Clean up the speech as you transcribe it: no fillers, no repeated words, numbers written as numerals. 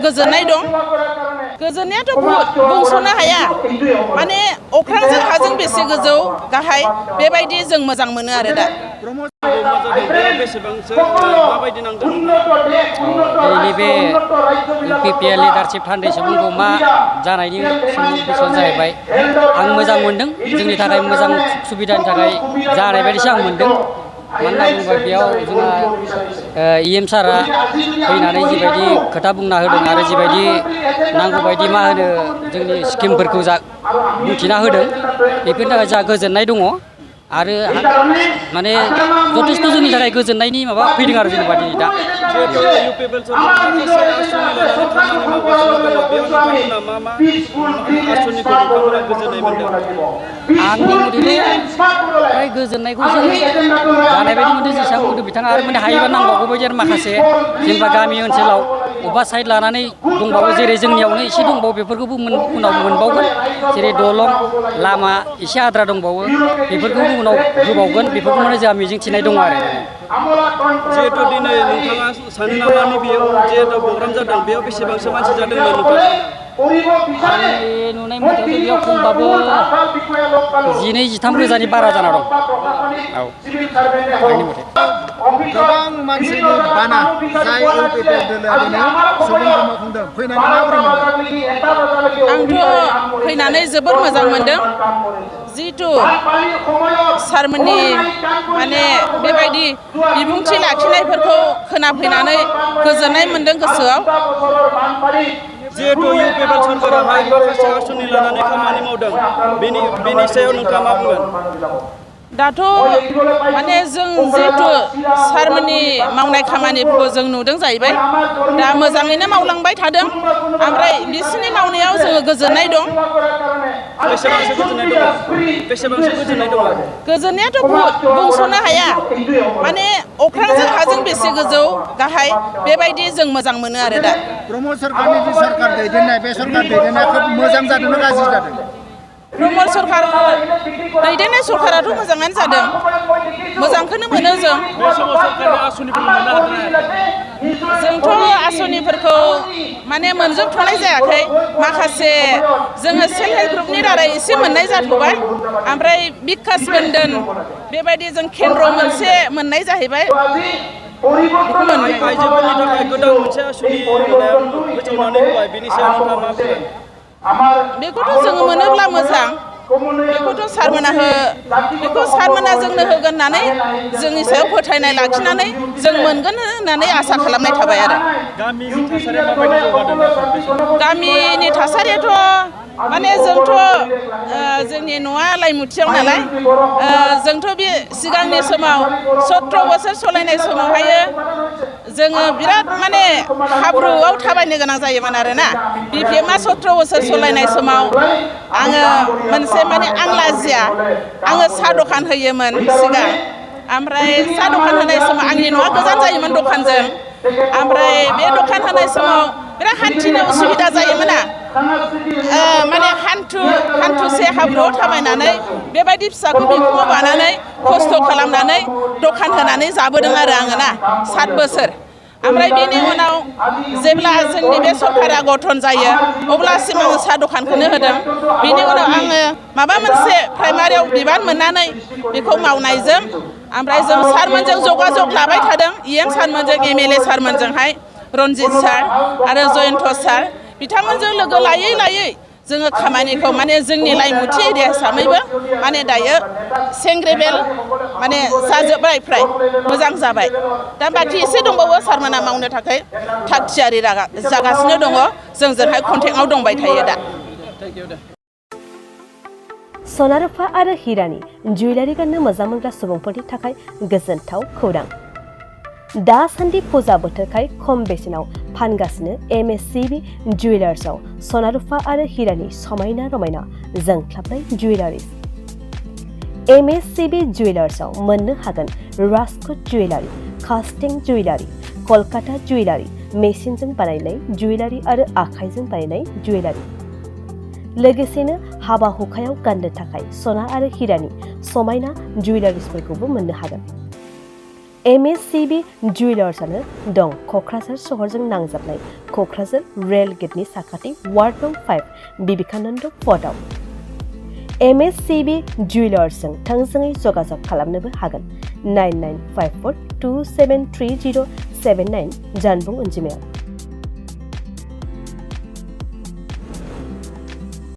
गोजोननाय दं गोजोननायाथ' बुंस'नो हाया माने अख्रांजों हाजों बेसे गोजौ गाहाय बेबायदि जों मोजां मोनो आरो दा दिनैनि बे UPPL लिडारशिप फाउन्डेसन गौमा जानायनि बिसय जाहैबाय आं मोजां मोनदों जोंनि थाखाय मोजां सुबिदानि थाखाय जानाय बायदिसो आं मोनदों मानो होनना बुङोबा बेयाव जोंहा EM सारा फैनानै जिबायदि खोथा बुंना होदों आरो जिबायदि नांगौ बायदि मा होनो जोंनि स्किमफोरखौ बुंथिना होदों बेफोरनि थाखाय जा गोजोननाय दङ आरो माने जथेस्थ' जोंनि थाखाय गोजोननायनि माबा फैदों आरो जेनेबा दिनै दा आंनि मथेथ' फ्राय गोजोननायखौ जों जानाय बायदि मोनदों जेसेबां बुंदों बिथाङा आरो माने हायोबा नांबावगौ बायदि आरो माखासे जेनेबा गामि ओनसोलाव अबेबा साइड लानानै दंबावो जेरै जोंनियावनो एसे दंबावो बेफोरखौबो उनाव मोनबावगोन जेरै दलं लामा एसे आद्रा दंबावो बेफोरखौबो उनाव होबावगोन बेफोरखौ माने जोंहा मिजिंथिनाय दं आरो जिहेतु दिनै नोंथाङा सानो नामा नैबेयाव जिहेतु प्रग्राम जादों बेयाव बेसेबांसो मानसि जादोंमोन नोंथाङा आंनि नुनाय मथेथ' बेयाव खमबाबो 12-13 रोजानि बारा जाना दं औ आंनि मथे गोबां मानसिनि बाना जाय UPPL दोलोआरिनो सुबुं जमा खुंदों फैनानै माबोरै मोनदों आंथ' फैनानै जोबोर मोजां मोनदों जिहेथु सारमोननि माने बेबायदि बिबुंथि लाखिनायफोरखौ खोनाफैनानै गोजोननाय मोनदों गोसोआव जिहेतु UPPL सरकाराहाय माखासे आसनि लानानै खामानि मावदों बेनि सायाव नोंथाङा मा बुंगोन दाथ' माने जों जिहेथु सारमोननि मावनाय खामानिफोरखौ जों नुदों जाहैबाय दा मोजाङैनो मावलांबाय थादों ओमफ्राय बिसोरनि मावनायाव जोङो गोजोननाय दं गोजोननायाथ' बुंस'नो हाया माने अख्रांजों हाजों बेसे गोजौ गाहाय बेबायदि जों मोजां मोनो आरो दा प्रमद सरकारनि जि सरकार दैदेननाय बे सरकार दैदेननाया खोब मोजां जादों ना गाज्रि जादों प्रमद सरकार दैदेननाय सरकाराथ' मोजाङानो जादों मोजांखौनो मोनो जों जोंथ' आसनिफोरखौ माने मोनजोबथ'नाय जायाखै माखासे जोङो सेल्फ हेल्प ग्रुपनि दारै एसे मोननाय जाथ'बाय ओमफ्राय बिकास बन्धन बेबायदि जों केन्द्र मोनसे मोननाय जाहैबाय आइजोफोरनि थाखाय गोदान मोनसे आसनि फोसावनानै होबाय बेनि सायाव नोंथाङा मा बुंगोन बेखौथ' जोङो मोनोब्ला मोजां बेखौथ' सारमोना जोंनो होगोन होननानै जोंनि सायाव फोथायनाय लाखिनानै जों मोनगोन होननानै आसा खालामनाय थाबाय आरो गामिनि थासारियाथ' माने जोंथ' जोंनि न'आ लाइमुथियाव नालाय जोंथ' बे सिगांनि समाव 17 बोसोर सलायनाय समावहायो जोङो बिराद माने हाब्रुआव थाबायनो गोनां जायोमोन आरोना BPMआ 17 बोसोर सलायनाय समाव आङो मोनसे माने आं लाजिया आङो साहा दखान होयोमोन सिगां ओमफ्राय साहा दखान होनाय समाव आंनि न'आ गोजान जायोमोन दखानजों ओमफ्राय बे दखान होनाय समाव बिराद हान्थिनो उसुबिदा जायोमोन माने हान्थुसे हाब्रुआव थाबायनानै बेबायदि फिसाखौ बिखुङाव बानानै खस्थ' खालामनानै दखान होनानै जाबोदों आरो आङो ना 7 बोसोर ओमफ्राय बेनि उनाव जेब्ला जोंनि बे सरकारा गठन जायो अब्लासिम आङो साहा दखानखौनो होदों बेनि उनाव आङो माबा मोनसे प्राइमारियाव बिबान मोननानै बेखौ मावनायजों ओमफ्राय जों सारमोनजों जगाजग लाबाय थादों EM सारमोनजों MLA सारमोनजोंहाय रन्जित सार आरो जयन्त सार बिथांमोनजों लोगो लायै लायै जोङो खामानिखौ माने जोंनि लाइमुथि एरिया हिसाबैबो माने दायो सेंग्रेबेल माने जाजोब्बाय फ्राय मोजां जाबाय दा बाखि एसे दंबावो सारमोना मावनो थाखाय थाग थियारि जागासिनो दङ जोंजोंहाय कन्टेक्टआव दंबाय थायो दा सना रुफा आरो हिरानि जुवेलारि गाननो मोजां मोनग्रा सुबुंफोरनि थाखाय गोजोनथाव खौरां दासान्दि फुजा बोथोरखाय खम बेसेनाव फानगासिनो MSCB जुवेलार्सआव सना रुफा आरो हिरानि समायना रमायना जोंख्लाबनाय जुवेलारिस MSCB जुवेलार्सआव मोननो हागोन राजकोट जुवेलारि कास्टिं जुवेलारि कलकाता जुवेलारि मेसिनजों बानायनाय जुवेलारि आरो आखाइजों बानायनाय जुवेलारि लोगोसेनो हाबा हुखायाव गाननो थाखाय सना आरो हिरानि समायना जुवेलारिसफोरखौबो मोननो हागोन MSCB जुवेलार्सआनो दं क'क्राझार सहरजों नांजाबनाय क'क्राझार रेल गेटनि साखाथि वार्ड नं 5 बिबेकानन्द पथआव। MSCB जुवेलार्सजों थोंजोङै जगाजग खालामनोबो हागोन 9954273079 जानबुं अनजिमायाव।